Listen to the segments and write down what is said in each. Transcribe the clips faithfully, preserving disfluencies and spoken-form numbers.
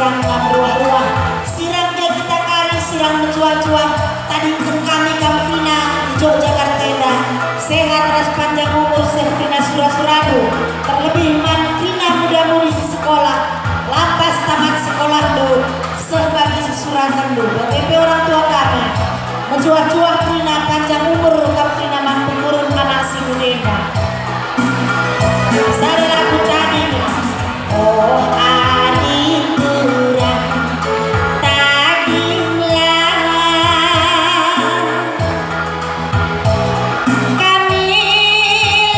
Meruah-ruah, sirang ja kita kari, sirang mecuah-cuah, tadingken kami kam kerina i Yogyakarta enda. Sehat ras panjang umur seh kerina sura-surandu, terlebih man kerina muda-mudi si sekolah, la pas tamat sekolahndu, seh bagi sesurakenndu, bage pe orang tua kami. Mecuah-cuah kerina, panjang umur kam kerina man pengurun anak si mende enda. Sada lagu tading. Oh, ari turang tadinglah. Kami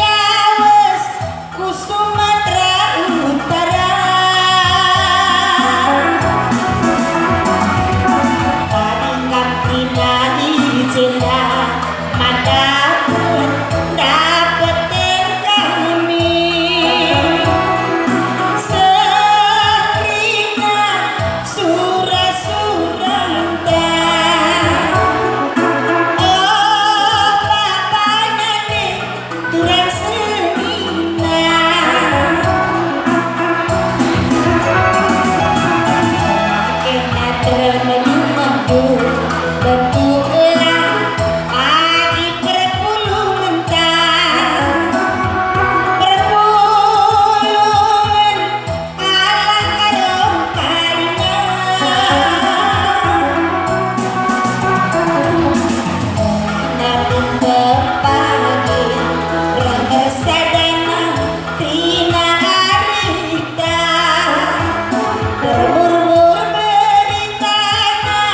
lawes ku Sumatera Utara. Tading kam kerina i jenda. Maka pun dapeten kami sekerina sura-suranta. Oh, Bapa nande turang senina. Kena termedu-medu, bentuklah adi perpulungenta. Perpulungen kalak Karo Karingan. Namun pepagi reh ersadana kerina arita. Bermurmur beritana,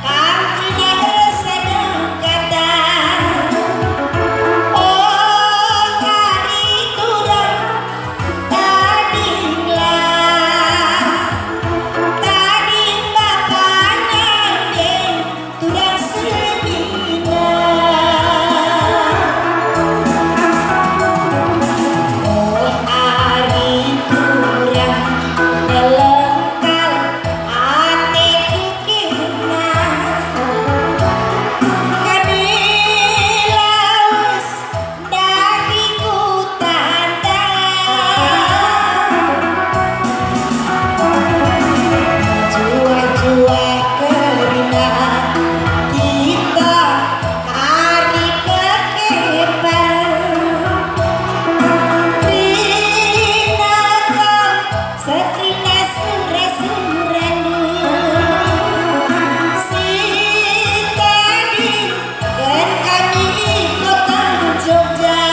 kam kerina ersadang kata. Oh, ari turang tadinglah, tading Bapa nande turang senina. Oh, ari turang keleng kal ateku kerina. Kami lawes dari kutanta. Juah-juah kerina kita ari pekepan. Kerina kam sekerina sura-surandu. Si tadi ken kami i kota Jogja.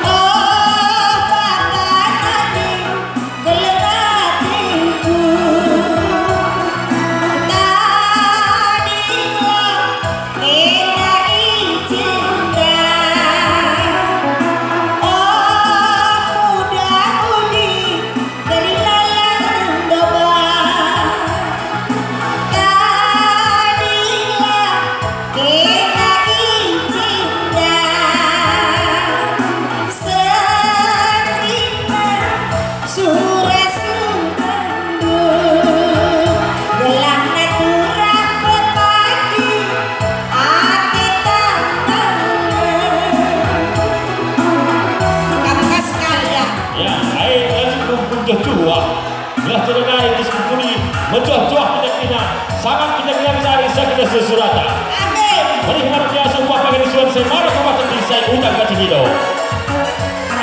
Oh, Bapa nande keleng ateku. Tadinglah enda i jenda. Oh, muda-mudi, kerina la erdoba. Tadinglah kena i jenda. Sekerina sura-surandu, gelahna turang pepagi ate tanah. Kam ka sekali, ya? Ya, ai, lanjut ke Gunjoh Juah. Gelah terdenai terus kukuni, mecuah-cuah kita kena, sangat kita kena mencari, saya kena sesurata. Amin. Mari, luar biasa, upah pakai suan saya marah, rumah tadi saya udah kacil hidup.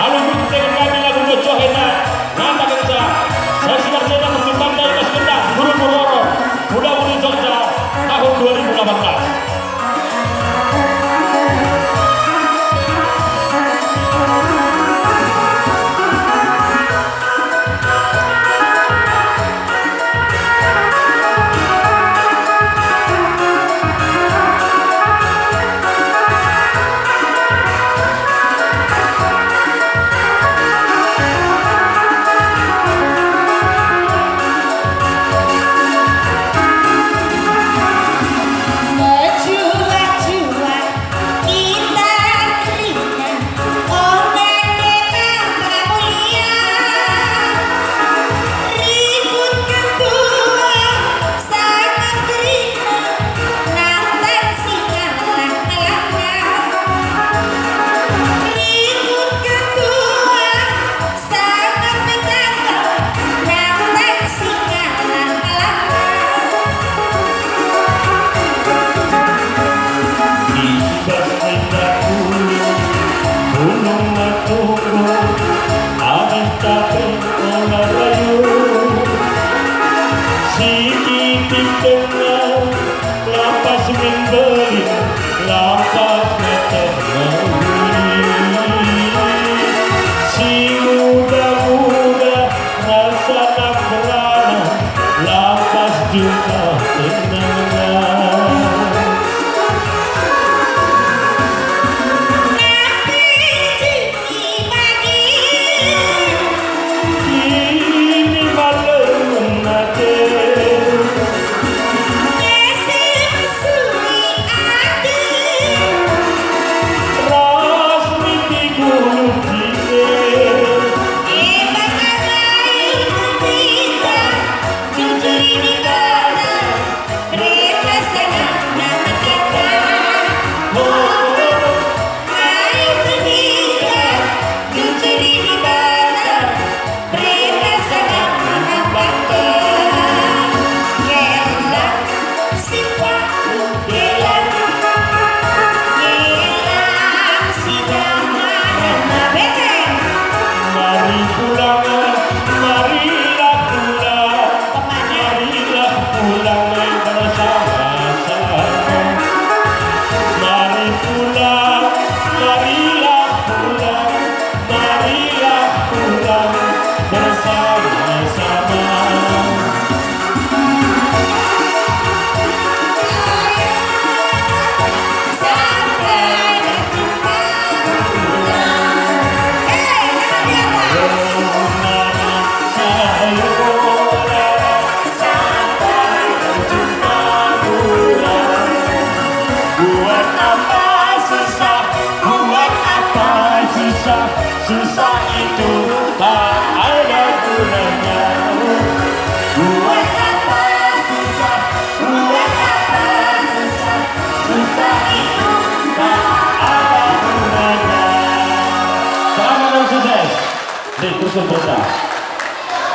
Alu bukti dengan kami lagu mecuah enda, ngatakenca, saya si Marjana untuk tanda imas gendang, guru-guru orang, muda-mudi Jogja, tahun dua ribu delapan belas. Susah, susah itu tak ada gunanya. Buat apa susah, buat apa susah, susah itu tak ada gunanya. Selamat dan sukses. Terus bertahan.